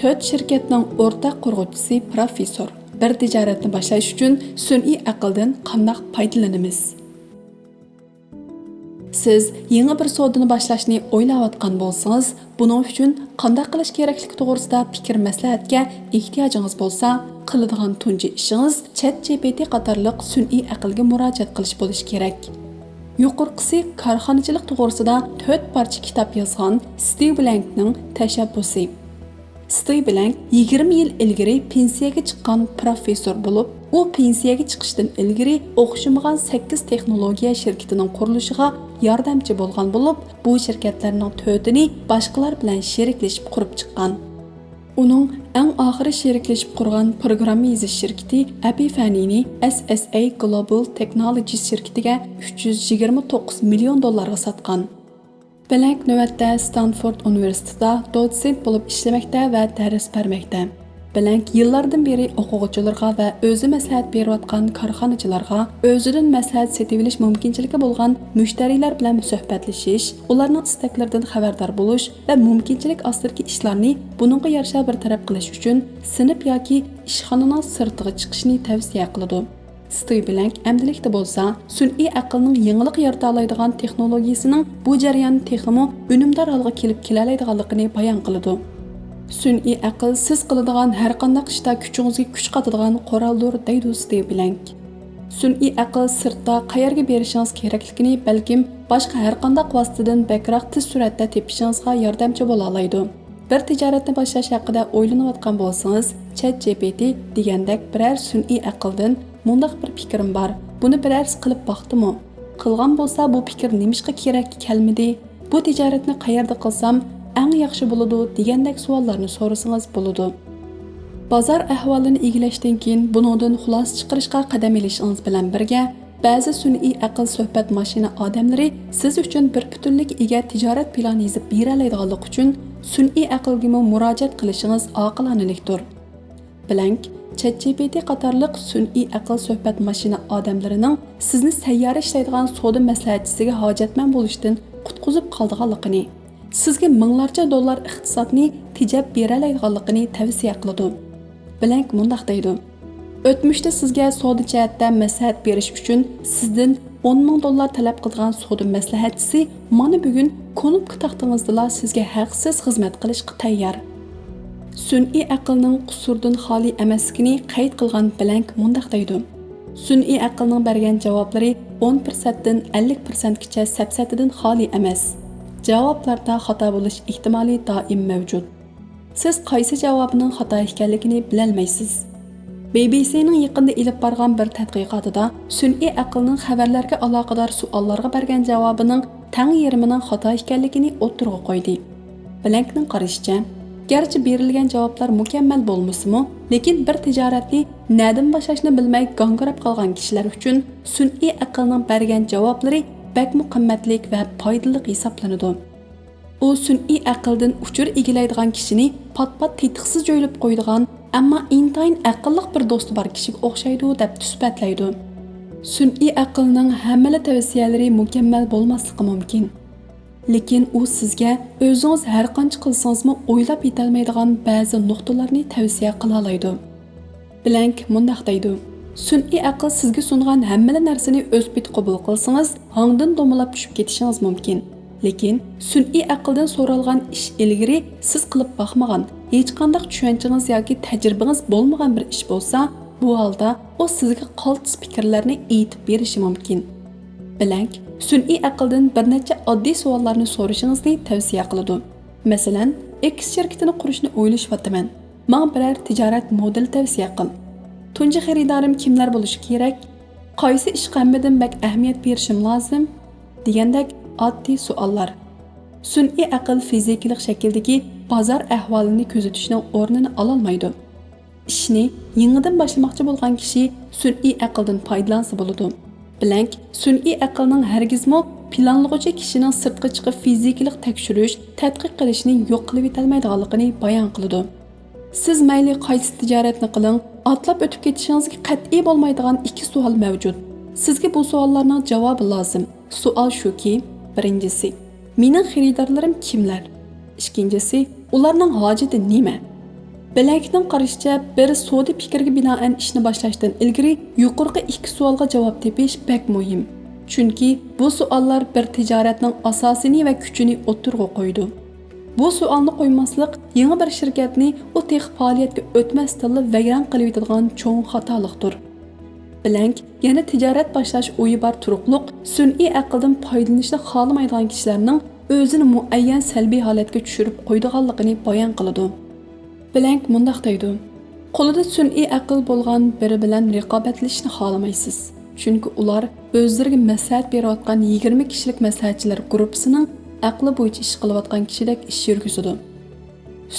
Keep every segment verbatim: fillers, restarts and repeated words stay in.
تۆت شىركەتنىڭ ئورتاق قۇرغۇچىسى پروفېسسور. بىر تىجارەتنى باشلاش ئۈچۈن سۈنئىي ئەقىلدىن قانداق پايدىلىنىمىز؟ سىز يېڭى بىر سودىنى باشلاشنى ئويلاۋاتقان بولسىڭىز، بۇنىڭ ئۈچۈن قانداق قىلىش كېرەكلىكى توغرىسىدا پىكىر-مەسلىھەتكە ئېھتىياجىڭىز بولسا، قىلىدىغان تۇنجى ئىشىڭىز چات جى پى تى قاتارلىق سۈنئىي ئەقىلگە مۇراجىئەت قىلىش بولۇشى كېرەك. يۇقىرىقىسى كارخانىچىلىق توغرىسىدا تۆت پارچە كىتاب يازغان ستىۋ بلەنكنىڭ تەشەببۇسى. ستىۋ بلەنك يىگىرمە يىل ئىلگىرى پېنسىيەگە چىققان پروفېسسور بولۇپ، ئۇ پېنسىيەگە چىقىشتىن ئىلگىرى ئوخشىمىغان سەككىز تېخنولوگىيە شىركىتىنىڭ قۇرۇلۇشىغا ياردەمچى بولغان بولۇپ، بۇ شىركەتلەرنىڭ تۆتىنى باشقىلار بىلەن شېرىكلىشىپ قۇرۇپ چىققان. ئۇنىڭ ئەڭ ئاخىرى شېرىكلىشىپ قۇرغان پروگرامما يېزىش شىركىتى ئەپىفەنىنى ئەس ئەس ئەي گلوبال تېخنولوجىس شىركىتىگە ئۈچ يۈز يىگىرمە توققۇز مىليون دوللارغا ساتقان. بلەنك نۆۋەتتە ستانفورد ئۇنىۋېرسىتېتىدا دوتسېنت بولۇپ ئىشلىمەكتە ۋە دەرس بەرمەكتە. بلەنك يىللاردىن بېرى ئوقۇغۇچىلىرىغا ۋە ئۆزى مەسلىھەت بېرىۋاتقان كارخانىچىلارغا ئۆزىدىن مەسلىھەت سېتىۋېلىش مۇمكىنچىلىكى بولغان مۇشتەرىلەر بىلەن سۆھبەتلىشىش، ئۇلارنىڭ ئىستەكلىرىدىن خەۋەردار بولۇش ۋە مۇمكىنچىلىك ئاستىدىكى ئىشلارنى بۇنىڭغا يارىشا بىر تەرەپ قىلىش ئۈچۈن سىنىپ ياكى ئىشخانىنىڭ سىرتىغا چىقىشنى تەۋسىيە قىلىدۇ. ستىۋ بلەنك ئەمدىلىكتە بولسا سۈنئىي ئەقىلنىڭ يېڭىلىق يارىتالايدىغان تېخنولوگىيىسىنىڭ بۇ جەرياننى تېخىمۇ ئۈنۈمدار ھالغا كېلىپ كېلەلەيدىغانلىقىنى بايان قىلىدۇ. سۈنئىي ئەقىل سىز قىلىدىغان ھەرقانداق ئىشتا كۈچىڭىزگە كۈچ قاتىدىغان قورالدۇر، دەيدۇ ستىۋ بلەنك. سۈنئىي ئەقىل سىرتتا قەيەرگە بېرىشىڭىز كېرەكلىكىنى، بەلكىم باشقا ھەرقانداق ۋاسىتىدىن بەكرەك تېز سۈرئەتتە تېپىشىڭىزغا ياردەمچى بولالايدۇ. بىر تىجارەتنى باشلاش ھەققىدە ئويلىنىۋاتقان بولسىڭىز، چات جى پى تى دېگەندەك بىرەر سۈنئىي ئەقىلدىن مۇنداق بىر پىكرىم بار، بۇنى بىرەرسى قىلىپ باقتىمۇ؟ قىلغان بولسا، بۇ پىكىر نېمىشقا كېرەككە كەلمىدى؟ بۇ تىجارەتنى قەيەردە قىلسام ئەڭ ياخشى بولىدۇ؟ دېگەندەك سوئاللارنى سورىسىڭىز بولىدۇ. بازار ئەھۋالىنى ئىگىلەشتىن كېيىن، بۇنىڭدىن خۇلاسە چىقىرىشقا قەدەم ئېلىشىڭىز بىلەن بىرگە، بەزى سۈنئىي ئەقىل سۆھبەت ماشىنا ئادەملىرى سىز ئۈچۈن بىر پۈتۈنلۈككە ئىگە تىجارەت پىلانى يېزىپ بېرەلەيدىغانلىقى ئۈچۈن، سۈنئىي ئەقىلگىمۇ مۇراجىئەت قىلىشىڭىز ئاقىلانىلىكتۇر. بلەنك، چات جى پى تى قاتارلىق سۈنئىي ئەقىل سۆھبەت ماشىنا ئادەملىرىنىڭ سىزنى سەييارە ئىشلەيدىغان سودا مەسلىھەتچىسىگە ھاجەتمەن بولۇشتىن قۇتقۇزۇپ قالىدىغانلىقىنى، سىزگە مىڭلارچە دوللار ئىقتىسادنى تېجەپ بېرەلەيدىغانلىقىنى تەۋسىيە قىلىدۇ. بلەنك مۇنداق دەيدۇ: ئۆتمۈشتە سىزگە سودا جەھەتتە مەسلىھەت بېرىش ئۈچۈن سىزدىن ئون مىڭ دوللار تەلەپ قىلىدىغان سودا مەسلىھەتچىسى مانا بۈگۈن كۇنۇپكا تاختىڭىزدىلا سىزگە ھەقسىز خىزمەت قىلىشقا تەييار. سۈنئىي ئەقىلنىڭ قۇسۇردىن خالىي ئەمەسلىكىنى قەيت قىلغان بلەنك مۇنداق دەيدۇ: سۈنئىي ئەقىلنىڭ بەرگەن جاۋابلىرى ئون پىرسەنتتىن ئەللىك پىرسەنتكىچە سەپسەتىدىن خالىي ئەمەس. جاۋابلاردا خاتا بولۇش ئېھتىمالى دائىم مەۋجۇت. سىز قايسى جاۋابنىڭ خاتا ئىكەنلىكىنى بىلەلمەيسىز. بى بى سىنىڭ يېقىندا ئېلىپ بارغان بىر تەتقىقاتىدا سۈنئىي ئەقىلنىڭ خەۋەرلەرگە ئالاقىدار سوئاللارغا بەرگەن جاۋابىنىڭ تەڭ يېرىمىنىڭ خاتا ئىكەنلىكىنى ئوتتۇرىغا قويدى. بلەنكنىڭ قارىشىچە، گەرچە بېرىلگەن جاۋابلار مۇكەممەل بولمىسىمۇ، لېكىن بىر تىجارەتنى نەدىن باشلاشنى بىلمەي گاڭگىراپ قالغان كىشىلەر ئۈچۈن سۈنئىي ئەقىلنىڭ بەرگەن جاۋابلىرى بەكمۇ قىممەتلىك ۋە پايدىلىق ھېسابلىنىدۇ. ئۇ سۈنئىي ئەقىلدىن ئۇچۇر ئىگىلەيدىغان كىشىنى پات-پات تېتىقسىز جۆيلۈپ قويىدىغان، ئەمما ئىنتايىن ئەقىللىق بىر دوستى بار كىشىگە ئوخشايدۇ، دەپ سۈپەتلەيدۇ. سۈنئىي ئەقىلنىڭ ھەممىلا تەۋسىيەلىرى مۇكەممەل بولماسلىقى مۇمكىن. لېكىن ئۇ سىزگە ئۆزىڭىز ھەرقانچە قىلسىڭىزمۇ ئويلاپ يېتەلمەيدىغان بەزى نۇقتىلارنى تەۋسىيە قىلالايدۇ. بلەنك مۇنداق دەيدۇ: سۈنئىي ئەقىل سىزگە سۇنغان ھەممىلا نەرسىنى ئۆز پېتى قوبۇل قىلسىڭىز، ھاڭدىن دومىلاپ چۈشۈپ كېتىشىڭىز مۇمكىن. لېكىن سۈنئىي ئەقىلدىن سورالغان ئىش ئىلگىرى سىز قىلىپ باقمىغان، ھېچقانداق چۈشەنچىڭىز ياكى تەجرىبىڭىز بولمىغان بىر ئىش بولسا، بۇ ھالدا ئۇ سىزگە قالتىس پىكىرلەرنى ئېيتىپ بېرىشى مۇمكىن. بلەنك سۈنئىي ئەقىلدىن بىر نەچچە ئاددىي سوئاللارنى سورىشىڭىزنى تەۋسىيە قىلىدۇ. مەسىلەن، ئېكس شىركىتىنى قۇرۇشنى ئويلىشىۋاتىمەن. ماڭا بىرەر تىجارەت مودېلى تەۋسىيە قىل. تۇنجى خېرىدارىم كىملەر بولۇشى كېرەك؟ قايسى ئىشقا ھەممىدىن بەك ئەھمىيەت بېرىشىم لازىم؟ دېگەندەك ئاددىي سوئاللار. سۈنئىي ئەقىل فىزىكىلىق شەكىلدىكى بازار ئەھۋالىنى كۆزىتىشنىڭ ئورنىنى ئالالمايدۇ. ئىشنى يېڭىدىن باشلىماقچى بولغان كىشى سۈنئىي ئەقىلدىن پايدىلانسا بولىدۇ. بلەنك سۈنئىي ئەقىلنىڭ ھەرگىزمۇ پىلانلىغۇچى كىشىنىڭ سىرتقا چىقىپ فىزىكىلىق تەكشۈرۈش، تەتقىق قىلىشنى يوق قىلىۋېتەلمەيدىغانلىقىنى بايان قىلىدۇ. سىز مەيلى قايسى تىجارەتنى قىلىڭ، ئاتلاپ ئۆتۈپ كېتىشىڭىزگە قەتئىي بولمايدىغان ئىككى سوئال مەۋجۇت. سىزگە بۇ سوئاللارنىڭ جاۋابى لازىم. سوئال شۇكى، بىرىنچىسى، مېنىڭ خېرىدارلىرىم كىملەر؟ ئىككىنچىسى، ئۇلارنىڭ ھاجىتى نېمە؟ بلەنكنىڭ قارىشىچە، بىر سودا پىكرىگە بىنائەن ئىشنى باشلاشتىن ئىلگىرى يۇقىرىقى ئىككى سوئالغا جاۋاب تېپىش بەك مۇھىم. چۈنكى بۇ سوئاللار بىر تىجارەتنىڭ ئاساسىنى ۋە كۈچىنى ئوتتۇرىغا قويىدۇ. بۇ سوئالنى قويماسلىق يېڭى بىر شىركەتنى ئۇ تېخى پائالىيەتكە ئۆتمەستىنلا ۋەيران قىلىۋېتىدىغان چوڭ خاتالىقتۇر. بلەنك يەنە تىجارەت باشلاش ئويى بار تۇرۇقلۇق سۈنئىي ئەقىلدىن پايدىلىنىشنى خالىمايدىغان كىشىلەرنىڭ ئۆزىنى مۇئەييەن سەلبىي ھالەتكە چۈشۈرۈپ قويىدىغانلىقىنى بايان قىلىدۇ. بلەنك مۇنداق دەيدۇ: «قولىدا سۈنئىي ئەقىل بولغان بىرى بىلەن رىقابەتلىشىشنى خالىمايسىز، چۈنكى ئۇلار ئۆزلىرىگە مەسلىھەت بېرىۋاتقان يىگىرمە كىشىلىك مەسلىھەتچىلەر گۇرۇپپىسىنىڭ ئەقلى بويىچە ئىش قىلىۋاتقان كىشىدەك ئىش يۈرگۈزىدۇ.»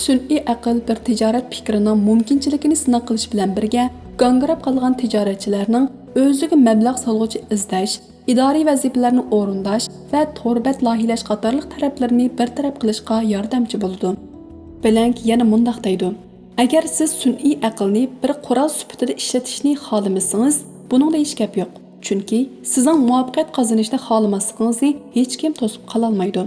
سۈنئىي ئەقىل بىر تىجارەت پىكرىنىڭ مۇمكىنچىلىكىنى سىناق قىلىش بىلەن بىرگە، گاڭگىراپ قالغان تىجارەتچىلەرنىڭ ئۆزىگە مەبلەغ سالغۇچى ئىزدەش، ئىدارىي ۋەزىپىلەرنى ئورۇنداش ۋە تور بەت لايىھەلەش قاتارلىق تەرەپلىرىنى بىر تەرەپ قىلىشقا ياردەمچى بولىدۇ. بلەنك يەنە مۇنداق دەيدۇ: «ئەگەر سىز سۈنئىي ئەقىلنى بىر قورال سۈپىتىدە ئىشلىتىشنى خالىمىسىڭىز، بۇنىڭدا ھېچ گەپ يوق. چۈنكى سىزنىڭ مۇۋەپپەقىيەت قازىنىشنى خالىماسلىقىڭىزنى ھېچكىم توسۇپ قالالمايدۇ.»